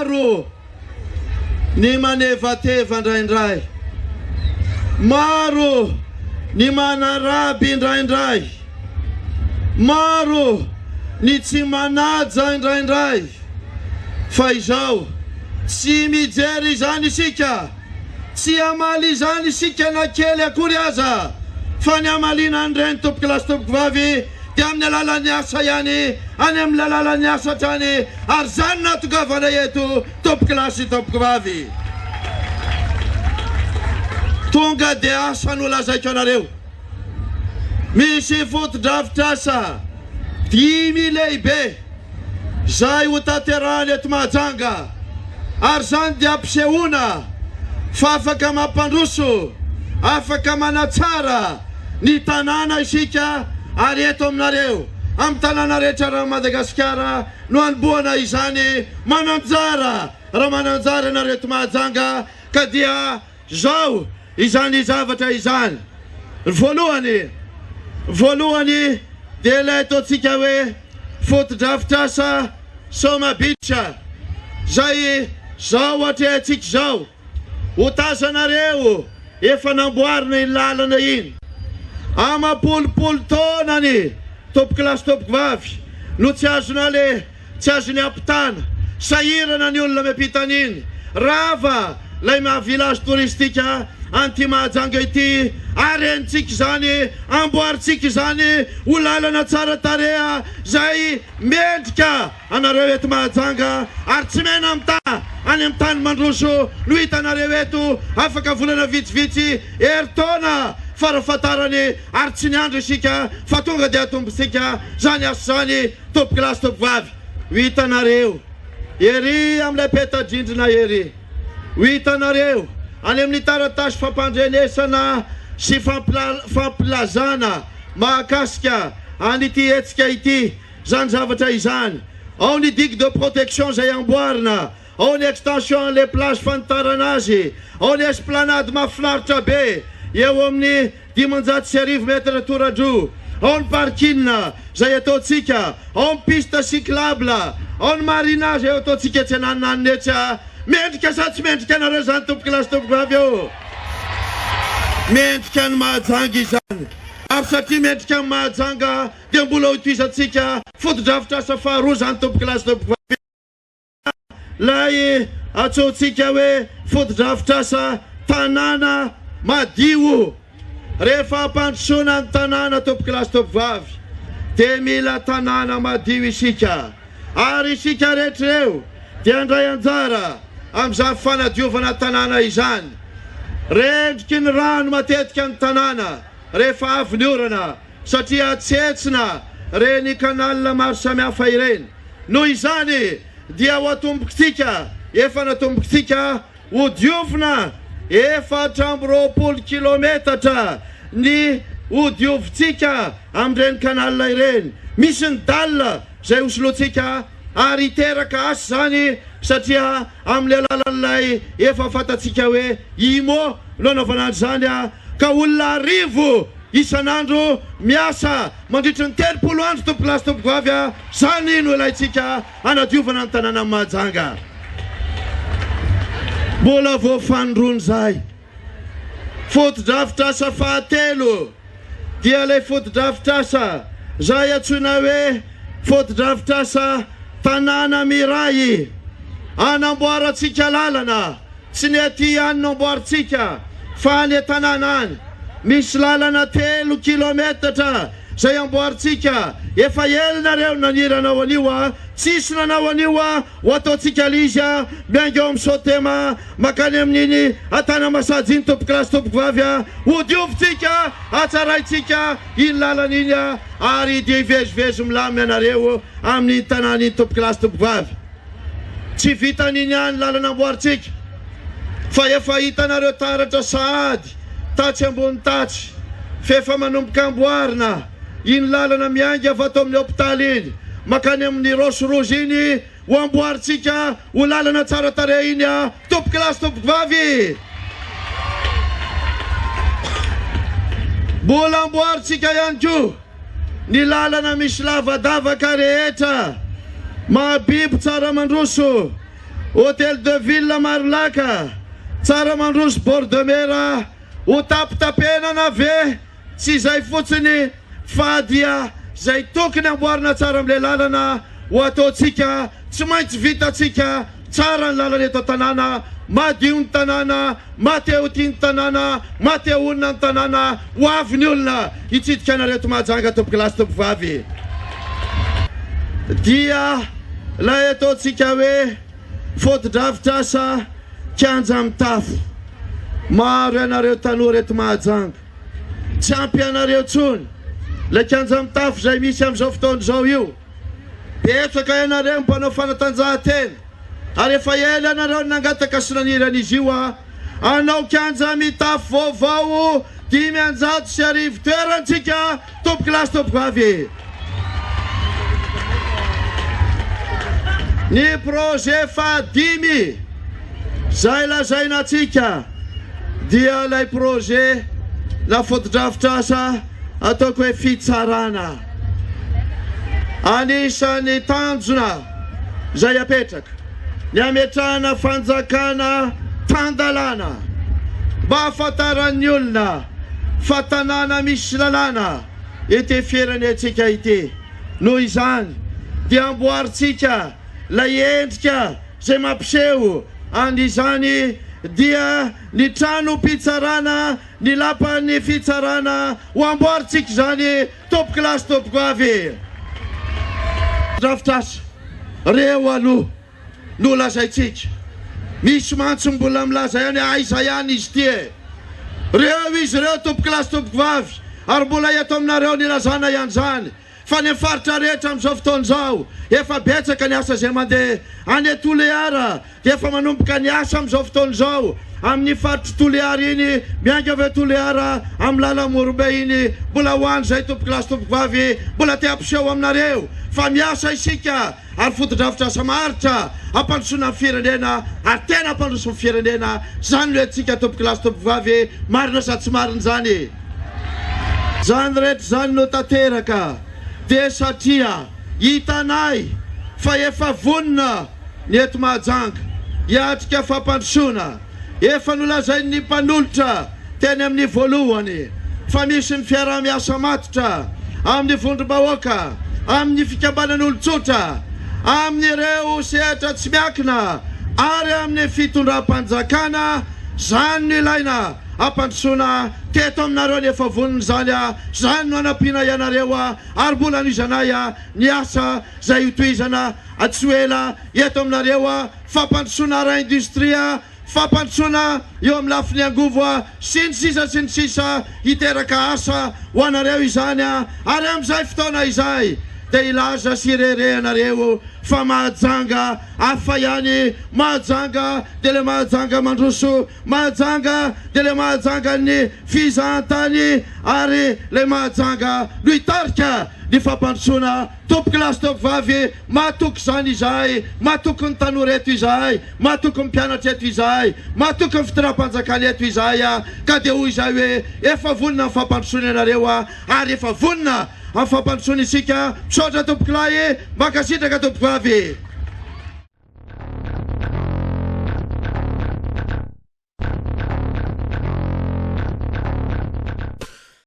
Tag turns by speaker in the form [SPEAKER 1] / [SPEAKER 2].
[SPEAKER 1] Maro ny manevateva indraindray. Maro ny manaraby indraindray. Maro ny tsy manaja indraindray. Fa izao, tsy mijery izany isika. Tsy hamaly izany isika na kely akory aza, fa ny hamaliana an'ireny tompokolahy sy tompokovavy dia amin'ny alalan'ny asa ihany, any amin'ny alalan'ny asa hatrany, ary izany no nahatongavanay eto tompokolahy sy tompokovavy. Tonga dia asa no lazaiko anareo. Misy fotodrafitrasa dimy lehibe izay ho tanterahana eto Mahajanga ary izany dia ampisehoana fa afaka mampandroso, afaka manatsara ny tanàna isika ary eto aminareo, amin'ny tanàna rehetra eran'i Madagasikara no hanombohana izany. Mananjara raha mananjara ianareo eto Mahajanga ka dia Izao izany zavatra izany. Ny voalohany, voalohany dia ilay ataontsika hoe fotodrafitrasa Soma Beach, izay izao atrehantsika izao. Ho tazanareo efa namboarina iny lalana iny. Amam-polopolo taonany, tompokolahy sy tompokovavy, no tsy azo naleha. Tsy azony ampitana. Sahirana ny olona miampita an'iny. Rava ilay maha village touristique an'ity Mahajanga ity. Arenintsika izany, amboarintsika izany ho lalana tsara tarehy izay mendrika anareo eto Mahajanga ary tsy mena-mitaha any amin'ny tany mandroso no hitanareo eto afaka volana vitsivitsy, herintaona farafahatarany ary tsy niandry isika fa tonga dia atombontsika izany asa izany. Tompokolahy sy tompokovavy, ho hitanareo ery amin'ilay peta-drindrina ery, ho hitanareo any amin'ny taratasy fampandrenesana sy fampilazana mahakasika an'ity hetsika ity izany zavatra izany. Ao ny digue de protection izay amboarina, ao ny extension an'ilay plage fanitarana azy, ao ny esplanade mahafinaritra be eo amin'ny 1500 mètres toradroa, ao ny parking izay ataontsika, ao ny piste cyclable, ao ny marina izay ataontsika etsy ananonanona etsy a! Mendrika sa tsy mendrika anareo izany tompokolahy sy tompokovavy ô? Mendrika an'i Mahajanga izany, ary satria mendrika an'i Mahajanga dia mbola hotohizantsika fotodrafitrasa faharoa izany tompokolahy sy tompokovavy. Ilay antsointsika hoe fotodrafitrasa tanàna madio. Rehefa hampandrosoana ny tanàna tompokolahy sy tompovavy dia mila tanàna madio isika ary isika rehetra ireo dia handray anjara amin'izany fanadiovana tanàna izany. Rendriky ny rano matetika ny tanàna rehefa avy ny orana satria tsetsina ireny canal maro samihafa ireny. Noho izany dia ho atombokitsika, efa natombokitsika, ho diovina 24 kilometatra ny ho diovintsika amin'ireny canal ireny. Misy ny dalle izay ho solointsika ary hiteraka asa izany satria amin'ny alalan'ilay efa fantatsika hoe IMO no anaovana an'izany ka olona 1000 isan'andro miasa mandritry ny 30 andro tompokolahy sy tompokovavy a, zany no ilaintsika hanadiovana ny tanànan'i Mahajanga. Mbola vao fanindroany izahay. Fotodrafitrasa fahatelo dia ilay fotodrafitrasa izay antsoina hoe fotodrafitrasa tanàna miray anamboarantsika lalana. Tsy ny aty ihany no amboarintsika fa any an-tanàna any. Misy lalana telo kilometatra izay amboarintsika. Efa ela nareo no naniry hanao an'io a! Tsisy nanao an'io a! Ho ataontsika ilay izy a! Miainga eo amin'ny Sotema mankany amin'iny Antanamasaja iny tompokolahy sy tompokovavy a! Hodiovintsika, hatsaraintsika iny lalana iny a! Ary dia hivezivezy milamina ianareo amin'iny tanàna iny tompokolahy sy tompokovavy. Tsy vitan'iny ihany ny lalana amboarintsika fa efa hitanareo taratra sahady tatsy ambony tatsy f'efa manomboka amboarina iny lalana miainga avy ato amin'ny hopitaly iny mankany amin'ny Roche Rouge iny ho amboarintsika ho lalana tsara tarehy iny a tompokolahy sy tompokovavy. Mbola amboarintsika ihany koa ny lalana misy lavadavaka rehetra, Mahabibo Tsaramandroso, Hotel de ville Marolaka, Tsaramandroso bord de mer, ho tapitapenana ve? Tsy izay fotsiny fa dia izay tokony amboarina tsara amin'ilay lalana ho ataontsika, tsy maintsy vitantsika tsara ny lalana eto an-tanàna, madio ny tanàna, mahatehotia ny tanàna, mahatehonina ny tanàna, ho avy ny olona hitsidika anareo eto Mahajanga tompokolahy sy tompokovavy. Dia ilay ataontsika hoe fotodrafitrasa kianja mitafo. Maro ianareo tanora eto Mahajanga. Tsy ampy anareo intsony ilay kianja mitafo izay misy amin'izao fotoana izao io. Betsaka ianareo mpanao fanatanjahantena ary efa ela ianareo no nangataka sy naniry an'izy io hanao kianja mitafo vaovao 1500 toerantsika tompokolahy sy tompokovavy. Ny projet fahadimy izay lazaina antsika dia ilay projet na fotodrafitrasa ataoko hoe fitsarana. Anisan'ny tanjona izay apetraka ny hametrahana fanjakana tan-dalàna mba hahafantaran'ny olona fa tanàna misy lalàna ity firenentsika ity. Noho izany dia amboarintsika ilay endrika izay mampiseho an'izany dia ny tranom-pitsarana, ny lapan'ny fitsarana. Ho amboarintsika izany tompokolahy sy tompokovavy. Drafitr'asa, reo aloha no lazaintsika. Misy mantsy mbola milaza ihany hoe aiza ihany izy ity e! Reo izy ireo tompokolahy sy tompokovavy ary mbola eto aminareo ny ilazanay an'izany fa any amin'ny faritra rehetra amin'izao fotoana izao efa betsaka ny asa izay mandeha. Any Toliara dia efa manomboka ny asa amin'izao fotoana izao amin'ny faritr'i Toliara iny, miainga avy eo Toliara amin'ny lalan'i Morombe iny. Mbola ho any izay tompokolahy sy tompokovavy, mbola te hampiseho aminareo fa miasa isika. ary fotodrafitrasa maharitra hampandrosoana ny firenena ary tena hampandroso ny firenena, izany no entintsika tompokolahy sy tompokovavy, marina sa tsy marina izany? Izany rehetra izany no tanteraka dia satria hitanay fa efa vonona ny eto Mahajanga hiatrika fampandrosoana. Efa nolazain'ny mpanolotra teny amin'ny voalohany fa misy ny fiaraha-miasa matotra amin'ny vondrom-bahoaka, amin'ny fikambanan'olon-tsotra, amin'ireo sehatra tsy miankina ary amin'ny fitondram-panjakana. Izany no ilaina hampandrosoana teto aminareo ny efa vonona izany, izany no hanampiana ianareo ary mbola hanohizanay ny asa izay hotohizana tsy ho ela eto aminareo. Fampandrosoana ara-indostria, fampandrosoana eo amin'ny lafiny angovo sy ny sisa sy ny sisa Hiteraka asa ho anareo izany ary amin'izay fotoana izay dia hilaza sy hirehareha ianareo fa Mahajanga hafa ihany, Mahajanga dia ilay Mahajanga mandroso, Mahajanga dia ilay Mahajangan'ny fizahantany ary ilay Mahajanga no hitarika ny fampandrosoana. Tompoko lahy sy tompoko vavy, matoky izany izahay, matoky ny tanora eto izahay, matoky ny mpianatra eto izahay, matoky ny fitondram-panjakana eto izahay, ka dia hoy izahay hoe efa vonona amin'ny fampandrosoana ianareo ary efa vonona amin'ny fampandrosoana isika. Misaotra tompoko lahy, mankasitraka tompoko vavy.